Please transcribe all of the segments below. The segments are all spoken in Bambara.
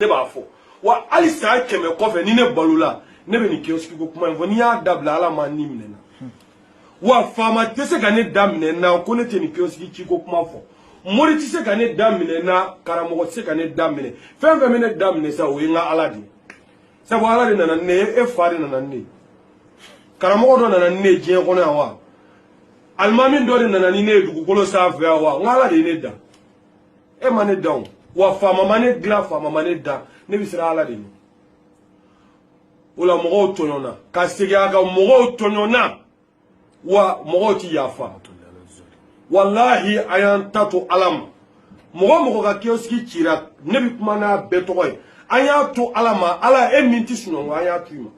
Ne b'a fɔ wa, hali san 100 kɔfɛ, ni ne balola, ne bɛ nin kiosque ko kuma in fɔ. N'i y'a dabila, Ala ma ni minɛ na. Wa faama tɛ se ka ne da minɛ na ko ne tɛ nin kiosque ci ko kuma fɔ. Mori tɛ se ka ne da minɛ na, karamɔgɔ tɛ se ka ne da minɛ. Fɛn fɛn bɛ ne da minɛ sa, o ye n ka Ala de ye, sabu Ala de nana ni ne ye. E fa de nana ni ne ye? Karamɔgɔ dɔ nana ni ne ye diɲɛ kɔnɔ yan wa? Alimami dɔ de nana ni ne ye dugukolo sanfɛ yan wa? N ka Ala de ye ne da, e ma ne dan o. Wa faama ma ne dilan, faama ma ne dan, ne bɛ siran Ala de ɲɛ. O la mɔgɔw tɔɲɔna, ka segin a kan, mɔgɔw tɔɲɔna, wa mɔgɔw ti yafa. Walahi, a y'an ta to Ala ma. Mɔgɔ mɔgɔ ka kiosque cira, ne bɛ kuma n'a bɛɛ tɔgɔ ye. An y'a to Ala ma. Ala, e min ti sunɔgɔ, an y'a to i ma.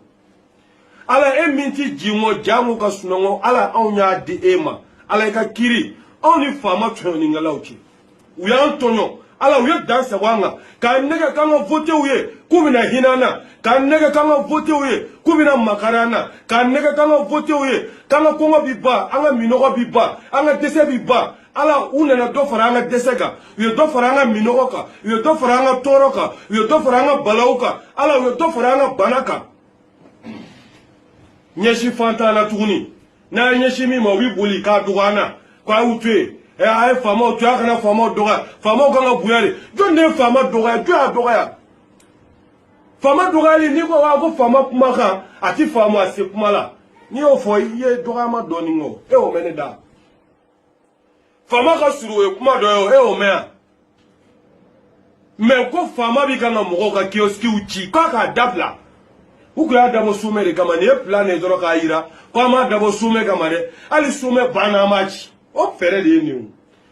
Ala, e min ti jingɔ jango ka sunɔgɔ, Ala, anw y'a di e ma. Ala, i ka kiiri anw ni faama tɔɲɔnikɛlaw cɛ. U y'an tɔɲɔ, Ala, u ye dan sago an kan, k'an nɛgɛ k'an ka votew ye k'u bɛna hinɛ an na, k'an nɛgɛ k'an ka votew ye k'u bɛna makari an na, k'an nɛgɛ k'an ka votew ye k'an ka kɔngɔ bi ban, an ka minɔgɔ bi ban, an ka dɛsɛ bi ban. Ala, u nana dɔ fara an ka dɛsɛ kan, u ye dɔ fara an ka minɔgɔ kan, u ye dɔ fara an ka tɔɔrɔ kan, u ye dɔ fara an ka balawu kan. Ala, u ye dɔ fara an ka bana kan. Ɲɛsin fan t'an na tuguni. N'a ye ɲɛsin min ma, u bɛ boli k'a dogo an na ko a y'u to yen. Ɛ, a ye faamaw to yen, a kana faamaw dɔgɔya, faamaw kan ka bonya de. Jɔn de ye faama dɔgɔya? Jɔn y'a dɔgɔya? Faama dɔgɔyali, n'i ko wa ko faama kumakan a ti faamu, a se kuma la, n'i y'o fɔ, i ye dɔgɔyama dɔɔni kɔ. E y'o mɛn ne da? Faama ka surun, o ye kuma dɔ ye o, e y'o mɛn yan? Mɛ ko faama bi kan ka mɔgɔw ka kiosquew ci k'a k'a dabila, u kun y'a dabɔ somɛ de kama. Nin ye plan de ye dɔrɔn k'a yira ko an m'a dabɔ somɛ kama dɛ. Hali somɛ banna, an b'a ci. O fɛɛrɛ de ye nin ye o.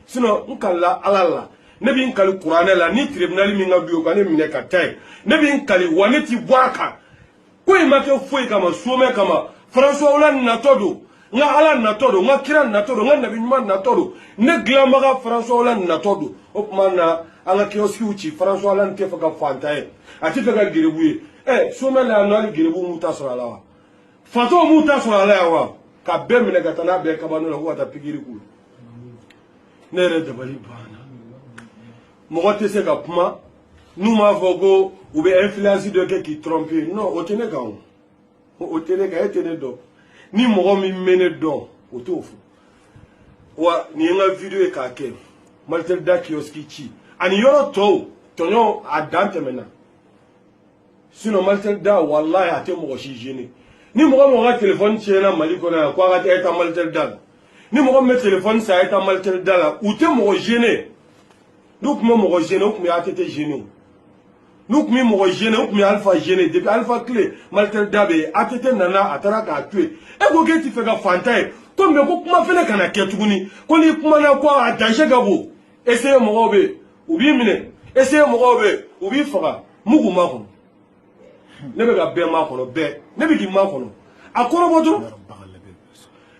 Sinon, n kalila Ala la, ne bɛ n kali kuranɛ la, ni tribunal min ka du ye, ka ne minɛ ka taa yen, ne bɛ n kali wa ne ti bɔ a kan. Ko in ma kɛ foyi kama, somɛ kama. François Hollande natɔ don, n ka Ala natɔ don, n ka kira natɔ don, n ka nabi ɲuman natɔ don, ne dilanbaga François Hollande natɔ don. O tuma na, an ka kiosquew ci. François Hollande tɛ fɛ ka fantan ye, a tɛ fɛ ka geribu ye. Ɛ, somɛ la yan nɔ, hali geribu m'u ta sɔrɔ a la wa? Fatɔw m'u ta sɔrɔ a la yan wa? Ka bɛɛ minɛ ka taa n'a bɛɛ kabano la ko ka taa pikiri k'u la. Ne yɛrɛ dabali banna. Mɔgɔ tɛ se ka kuma n'u m'a fɔ ko u bɛ influence dɔ kɛ k'i tromper. Non, o tɛ ne kan, o o tɛ ne kan. E tɛ ne dɔn. Ni mɔgɔ min bɛ ne dɔn, o t'o fɔ. Wa nin ye n ka vidéo ye k'a kɛ Malitel da kiosque ci ani yɔrɔ tɔw tɔɲɔ, a dan tɛmɛna. Sinon Malitel da, walahi, a tɛ mɔgɔ si gêner. Ni mɔgɔ mɔgɔ ka téléphone tiɲɛna Mali kɔnɔ yan, ko a ka taa, e taa Malitel da la. Ni mɔgɔ min bɛ téléphone san, e taa Malitel da la. U tɛ mɔgɔ gêner. N'u tun bɛ mɔgɔ gêner, u tun bɛ ATT gêner o. N'u tun bɛ mɔgɔ gêner, u tun bɛ Alpha gêner. Depuis Alpha tile, Malitel da bɛ yen. ATT nana, a taara k'a to yen. E ko k'e ti fɛ ka fantan ye ko, mɛ ko kuma fɛnɛ kana kɛ tuguni, ko n'i kumana ko a danger ka bon. Essayer mɔgɔw bɛ yen, u b'i minɛ. Essayer mɔgɔw bɛ yen, u b'i faga. Mugu ma kɔnɔ, ne bɛ ka bɛɛ makɔnɔ, bɛɛ ne bɛ k'i makɔnɔ. A kɔrɔbɔ dɔrɔn.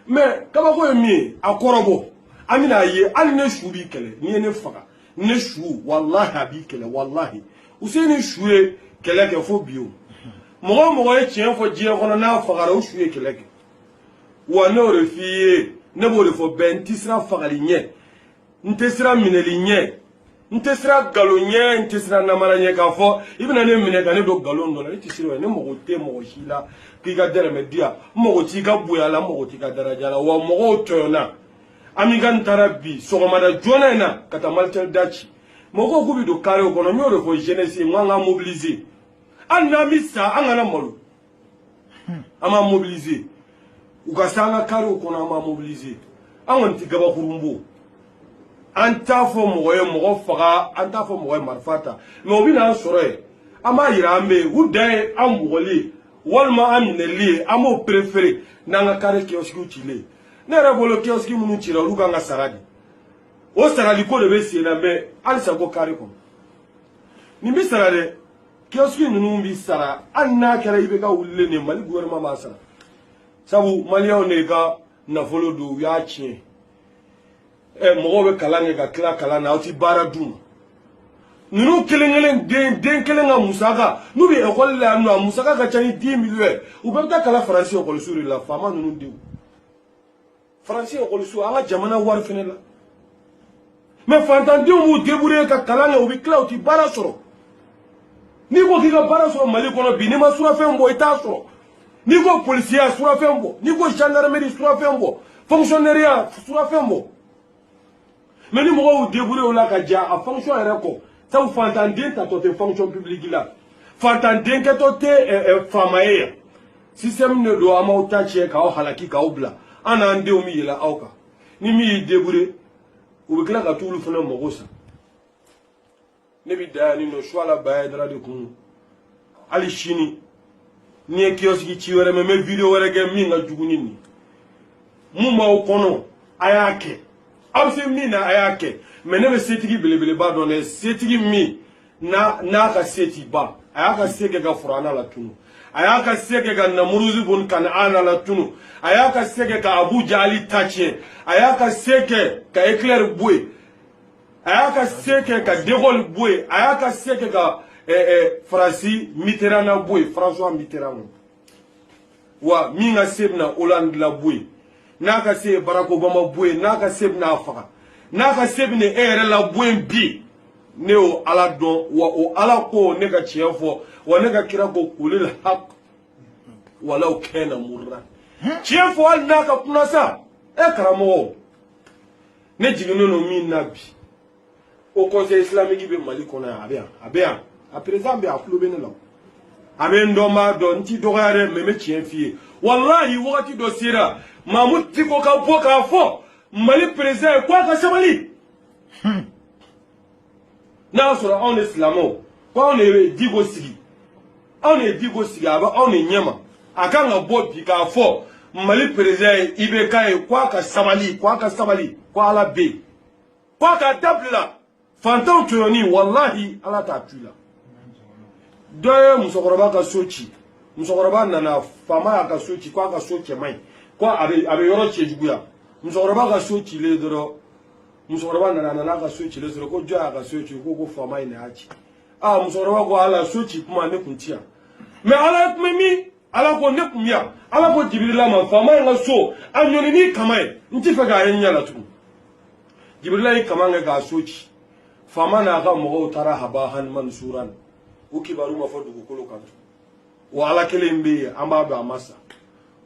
Mɛ kabako ye min ye, a kɔrɔbɔ, an bɛna ye. Hali ne su b'i kɛlɛ, n'i ye ne faga, ne su, walahi, a b'i kɛlɛ. Walahi, Useni su ye kɛlɛ kɛ fo bi. O mɔgɔ o mɔgɔ ye tiɲɛ fɔ diɲɛ kɔnɔ, n'a fagara, o su ye kɛlɛ kɛ. Wa ne y'o de f'i ye, ne b'o de fɔ bɛɛ: n tɛ siran fagali ɲɛ, n tɛ siran minɛli ɲɛ, n tɛ siran nkalon ɲɛ, n tɛ siran namara ɲɛ. K'a fɔ i bɛna ne minɛ ka ne don nkalon dɔ la, ne tɛ siran o. Ne mago tɛ mɔgɔ si la k'i ka dɛrɛmɛ di yan. N mago t'i ka bonya la, n mago t'i ka daraja la. Wa mɔgɔw tɔɲɔna. Amikan taara bi sɔgɔmada joona in na ka taa Malitel da ci. Mɔgɔw k'u bɛ don carré kɔnɔ. N y'o de fɔ jeunesse ye, n ko an ka mobiliser. Hali n'an bɛ sa, an kana malo, an b'an mobiliser. U ka se an ka carré kɔnɔ, an b'an mobiliser. An kɔni tɛ gabakurun bɔ, an t'a fɔ mɔgɔ ye mɔgɔ faga, an t'a fɔ mɔgɔ ye marifa ta. Mɛ u bɛ n'an sɔrɔ yen, an b'a yira an bɛ yen. U dan ye an bugɔli ye walima an minɛli ye, an b'o préféré n'an ka carré kiosque cilen. Ne yɛrɛ bolo, kiosque minnu cira, olu kan ka sara de. O sarali ko de bɛ sen na. Mɛ halisa ko carré kɔnɔ nin bɛ sara dɛ. Kiosque ninnu bɛ sara, hali n'a kɛra i bɛ ka wulilen de, Mali gouvernement b'a sara, sabu maliyɛnw de ka nafolo don, u y'a tiɲɛ. Ɛ, mɔgɔw bɛ kalan kɛ ka tila kalan na, aw ti baara d'u ma. Ninnu kelen kelen, den den kelen ka musaka, n'u bɛ ekɔli la yan nɔ, a musaka ka ca ni 10 millions ye. U bɛɛ bɛ taa kalan Faransi ekɔliso de la. Faama ninnu denw, Faransi ekɔliso, an ka jamana wari fɛnɛ la. Mɛ fantandenw b'u débrouiller ka kalan kɛ, u bɛ tila, u ti baara sɔrɔ. N'i ko k'i ka baara sɔrɔ Mali kɔnɔ bi, n'i ma surafɛn bɔ, i t'a sɔrɔ. N'i ko polisiya, surafɛn bɔ. N'i ko gendarmerie, surafɛn bɔ. Fonctionnaire, surafɛn bɔ. Mais ni mɔgɔw y'u débrouiller o la ka ja a fonction yɛrɛ kɔ, sabu fantanden tatɔ tɛ fonction publique la, fantanden kɛtɔ tɛ faama ye yan. Système de don, an b'aw ta tiɲɛ k'aw halaki k'aw bila. An n'an denw bɛ yɛlɛ aw kan. Ni min y'i débrouiller, u bɛ tila ka t'olu fana mago sa. Ne bɛ da yan ni nɔ Suala Bayadara de kun. Hali sini n'i ye kiosque ci wɛrɛ mɛn, n bɛ vidéo wɛrɛ kɛ min ka jugu ni nin. Mun b'aw kɔnɔ, a y'a kɛ. Aw bɛ se min na, a y'a kɛ. Mais ne bɛ setigi belebeleba dɔn dɛ, setigi min n'a n'a ka se ti ban. A y'a ka se kɛ ka furanna latunu, a y'a ka se kɛ ka Namuruzi bun Kanana latunu, a y'a ka se kɛ ka Abu Jali ta tiɲɛ, a y'a ka se kɛ ka Hitler bɔ yen, a y'a ka se kɛ ka De Gaulle bɔ yen, a y'a ka se kɛ ka Faransi Mitterrand bɔ yen, François Mitterrand. Wa min ka se bɛna Hollande la bɔ yen, n'a ka se ye Barack Obama bɔ yen, n'a ka se bɛna a faga, n'a ka se bɛna e yɛrɛ la bɔ yen bi. Ne y'o Ala dɔn, wa o Ala ko ne ka tiɲɛ fɔ, wa ne ka kira ko kulil haq walaw kana murra. Tiɲɛ fɔ hali n'a ka kunna sa. E karamɔgɔ, ne jiginnen don min na bi, o Conseil islamique bɛ Mali kɔnɔ yan, a bɛ yan, a bɛ yan, a président bɛ yan, a tulo bɛ ne la, a bɛ n dɔn, n b'a dɔn. N t'i dɔgɔya dɛ, mais n bɛ tiɲɛ f'i ye. Walahi, wagati dɔ sera, Mamudu Diko ka bɔ k'a fɔ Mali président ye k'a ka sabali. N'a y'a sɔrɔ anw de silamɛw ko anw de ye Diko sigi, anw de ye Diko sigi, a bɛ anw de ɲɛma. A kan ka bɔ bi k'a fɔ Mali président ye IBK ye k'a ka sabali, k'a ka sabali, ko Ala bɛ yen, k'a ka dabila fantanw tɔɲɔni. Walahi, Ala t'a tu la. Dɔ ye musokɔrɔba ka so ci. Musokɔrɔba nana, faama y'a ka so ci, k'a ka so cɛ man ɲi, ko a bɛ yɔrɔ cɛjuguya. Musokɔrɔba ka so cilen dɔrɔn, musokɔrɔba nana, a nana a ka so cilen sɔrɔ. Ko jɔn y'a ka so ci? Ko faama in de y'a ci. Aa, musokɔrɔba ko ala so ci kuma, ne kun ti yan, mais Ala ye kuma min, Ala ko ne kun bɛ yan. Ala ko Jibirila ma, faama in ka so a ɲɔni ni kama ye, n ti fɛ k'a ye ɲɛ la tugun. Jibirila ye kama kɛ k'a so ci. Faama n'a ka mɔgɔw taara habahan mansuran, u kibaru ma fɔ dugukolo kan tugun. O Ala kelen bɛ yen, an b'a dɔn a ma sa,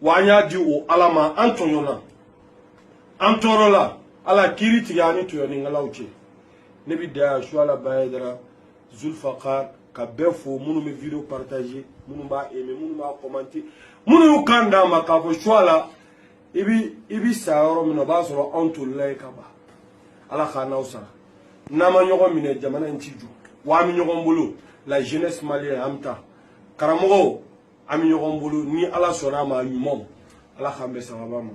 wa an y'a di o Ala ma. An tɔɲɔna, an tɔɔrɔla, Ala kiiri tigɛ an ni tɔɲɔnikɛlaw cɛ. Ne bɛ da yan. Suala Bayadara Zulfakar ka bɛɛ fo, minnu bɛ vidéo partager, minnu b'a aimer, minnu b'a commenter, minnu y'u kan d'an ma k'a fɔ Suala i bi sa yɔrɔ min na, o b'a sɔrɔ anw tolila ye ka ban. Ala k'an n'aw sara. N'an ma ɲɔgɔn minɛ, jamana in ti jɔ. Wa an bɛ ɲɔgɔn bolo, la jeunesse malienne, an bɛ taa. Karamɔgɔw, an bɛ ɲɔgɔn bolo ni Ala sɔnna a ma. Ɲumanw, Ala k'an bɛn sababa ma.